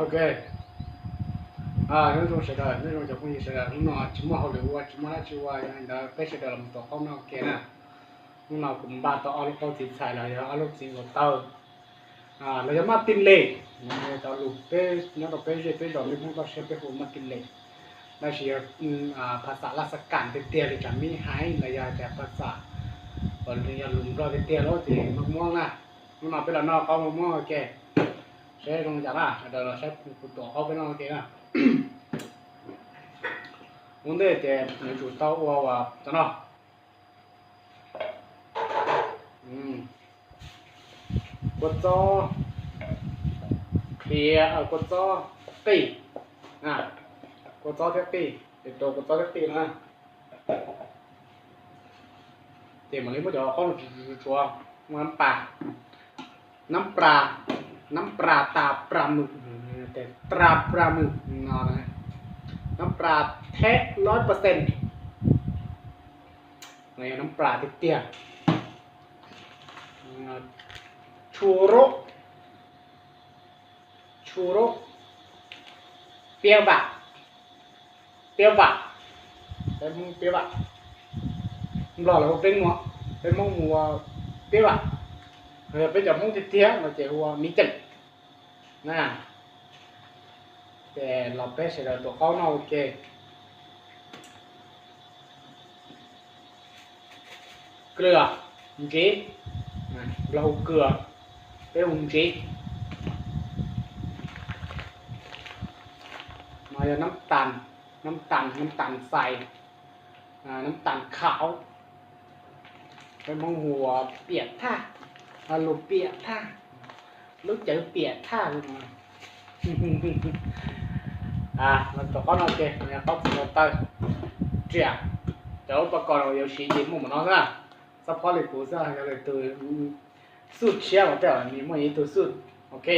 Ok. Nyob zoo sawv daws, nyob zoo cov phooj ywg sawv daws, hnub no tsis muaj hauj lwm ua, tsis muaj dab tsi ua, yog li ntawd peb sawv daws los tuav qaub noj ua ke na. Hnub no kuv npaj tau ob lub qaub txiv txhais los yog ob lub txiv nkaus taw, los yog maj tij les, tau lus peb nyob rau peb zej peb zos peb Hmoob toj siab peb hu maj tij les, tab sis yog phas xam laj xab kam tiag tiag li tsam mib haiv los yog tias phas xam uas yog lus Nplog tiag tiag lawm ces maj muab na. Hnub no peb los noj qaub maj muab ua ke, seb zoo li cas na, sawv daws los saib kuv tuav qaub peb noj ua ke na. Ua ntej ces yuav tsum tau ua cov no. Kua txob qhiav, kua txob qij, kua txob thiab qij, ces rau kua txob thiab qij na. Ces mam li muab cov qaub no tsuav, muab nab pas, nab pas, nab pas tas pas mwm, tas pas mwm no, nab pas theb loj pas xees, no yog nab pas tiag tiag. Tshua rub, tshua rub, piab vam, piab vam, peb Hmoob piab vam, Nplog lawv hu peb muam, peb Hmoob hu ua piab vam, yog peb cov Hmoob tiag tiag no ces hu ua miv ceem na. Ces los peb sawv daws tuav qaub noj ua ke. Kwv, ntsev, Nplog hu kwv, peb hu ntsev. No yog nab tas, nab tas, nab tas xais, nab tas khaum, peb Hmoob hu ua piam thaj, lus piam thaj, lub cawv piam thaj. Los tuav qaub no ces qaub txiv nkaus taw, riam, cov ub pas kos yuav siv ces muaj npaum no xwb, txhob phob li kuv xwb, yog li tus xuj tshiab mas tej zaum nws muaj ib tug xuj. Ok.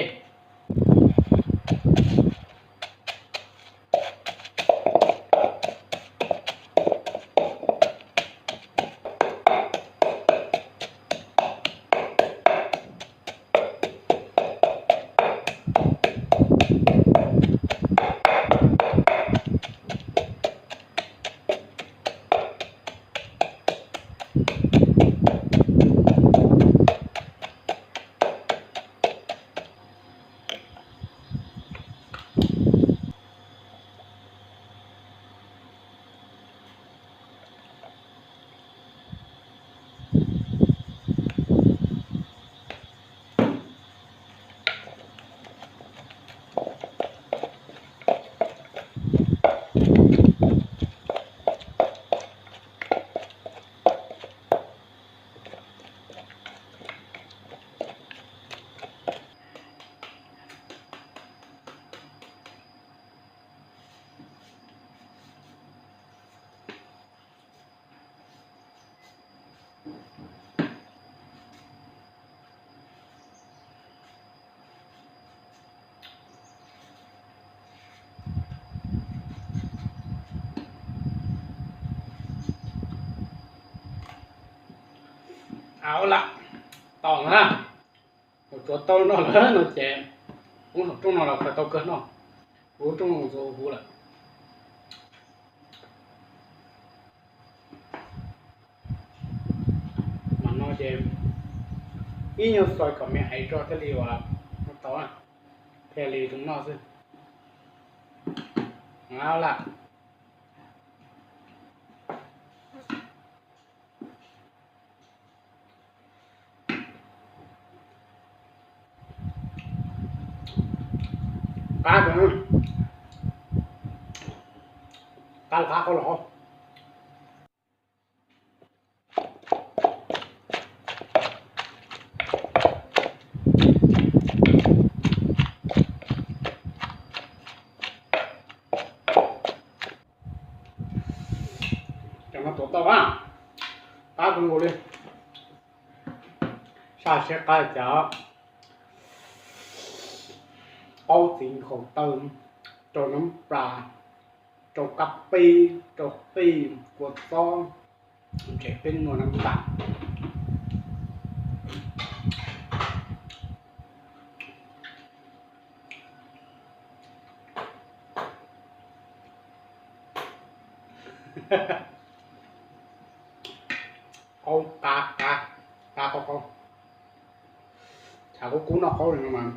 Au lam, tau na. Tsuav tau noj lawm no ces, ub, hauv rooj no los khaws tau kawg no, ub, rooj no tsuav huv lawm. Mas no ces ib nyuag xoi kom me aiv tso thiaj li uas noj tau, thiaj li zoo noj xwb. Au lam. Qab, qab qab qab los. Cov no tuav tau a, qab kawg nkaus li. Saj siab qab cas, qaub txiv nkhaus taw, rau nab plas, rau kab pib, rau qij, kua txob, ntses peb nuag nab tas. Qaub qab, qab, qab qaub qaub. Tshav kub kub noj qaub li no mas.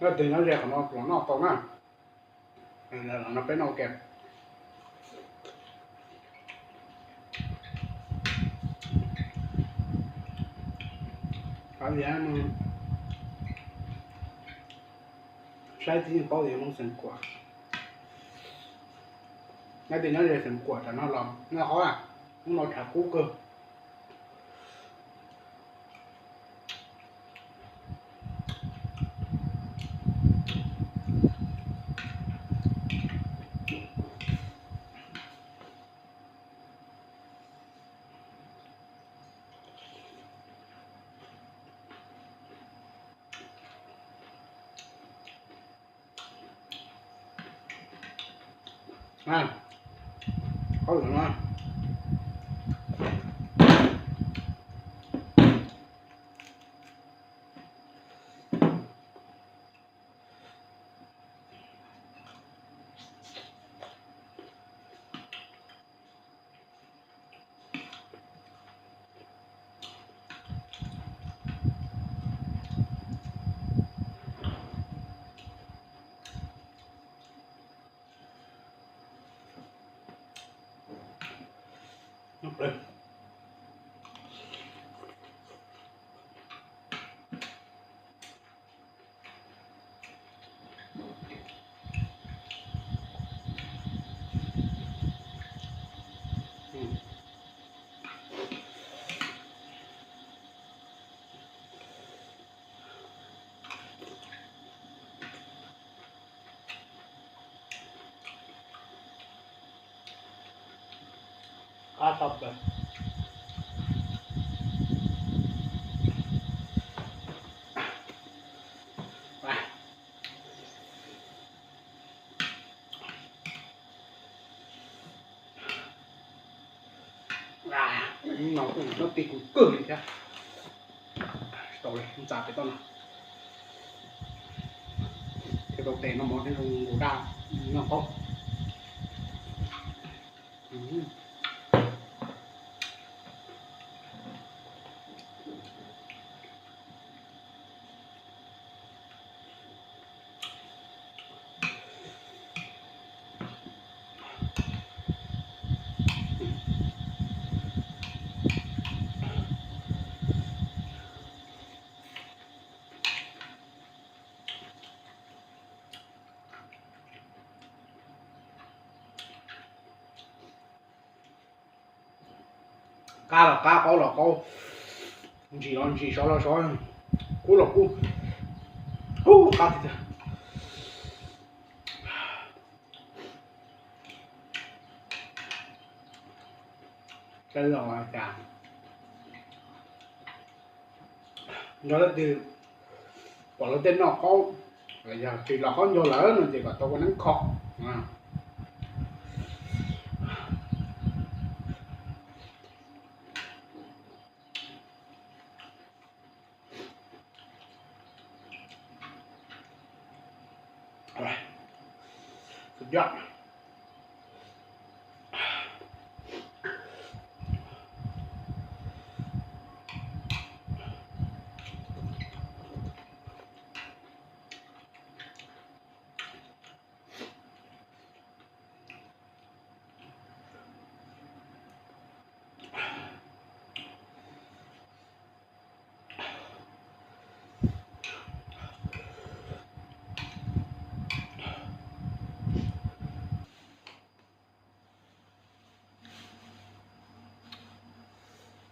Leej twg nyob ze qhov no los noj tau na. Los no peb noj ua ke. Saib txiv paub tias Hmoob xeem Kuam. Nyob twg nyob ze xeem Kuam tam no los noj qaub, hnub no tshav kub kawg. Qab tau plaws. Noj ti kuv kawg li thiab. Tau li ntxa pem toj no. Thiab tau tes noj mov thiab zoo nkaus daj, noj qaub. Qab los qab, qaub los qaub, ntsim los ntsim, sov los sov, kub los kub. Ub, qab tiag tiag. Cas nco leej twg pom lawv tej noj qaub, yog tsis los qaub ncaug lawm no ces kom tau ua neeb kho. Suv yoj.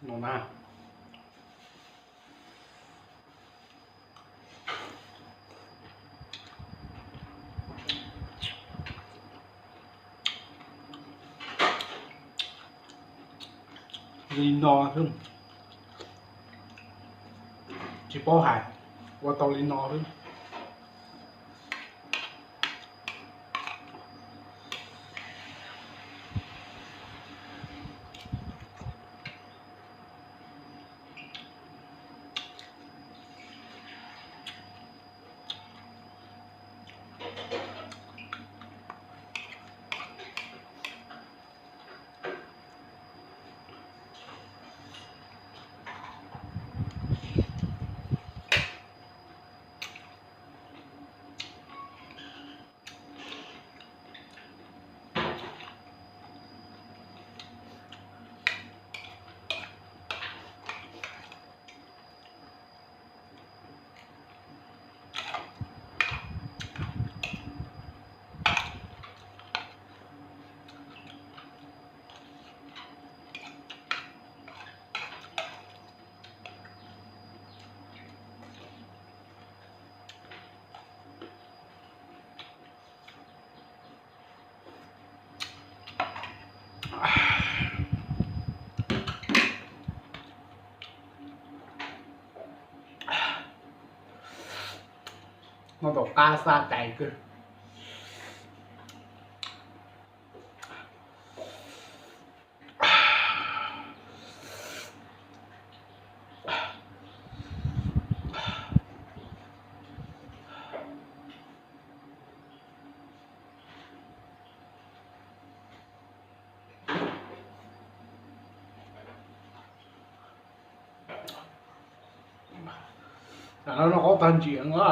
No na. Li no xwb, tsis paub hais, ua tau li no xwb. Tom qab xaj cai kawg. Tam no noj qaub tag ntsim a.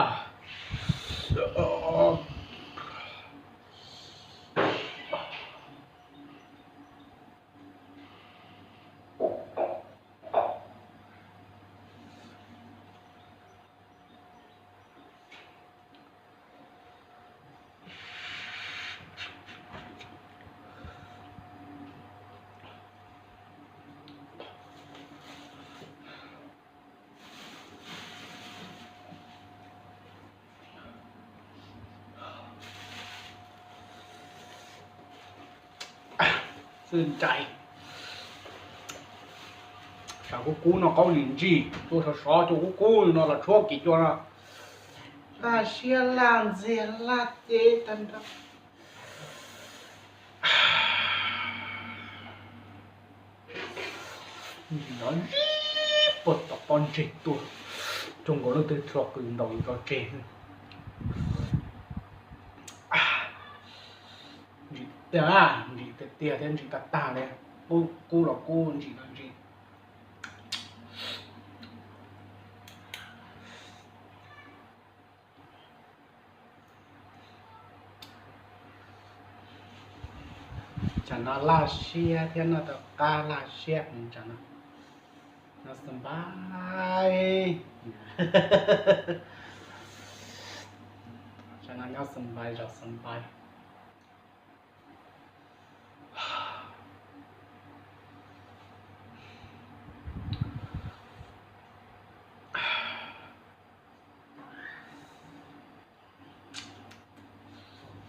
Txwj ntsais. Sav kub kub no qaub nim ntsij, cua sov sov cua kub kub no los tshuab kiv cua no. Laj siab laj ntxiag laj ceb tag nrho. Ntsim no zib puag tom pob ntseg tuaj, zoo nkaus leej twg txhua qws ntaus yus tso tseg. Ntsim tiag, ntsim tiag tiag thiab ntsim tag tag li. Kub kub los kub, ntsim los ntsim. Tsam no laj siab thiab noj tau qab laj siab tsam no. Nyob xab npais. Tsam no nyob xab npais zov xab npais.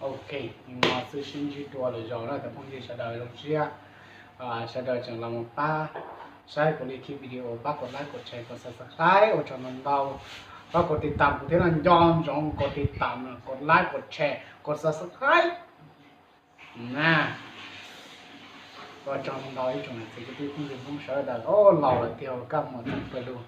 Ok, no xwb sib ntsib dua lwm zaus na cov phooj ywg sawv daws. Zoo siab sawv daws tseem los mus pab saib kuv li khib video, pab kom like, kom share, kom subscribe ua tsaug ntau ntau. Pab kom tiv tam kuv thiab no, nco ntsoov kom tiv tam, kom like, kom share, kom subscribe na. Ua tsaug ntau ntau ib tsoom niam txiv kwv tij phooj ywg Hmoob sawv daws. Laus lawm tiag, kaj muag txeev pawg lug.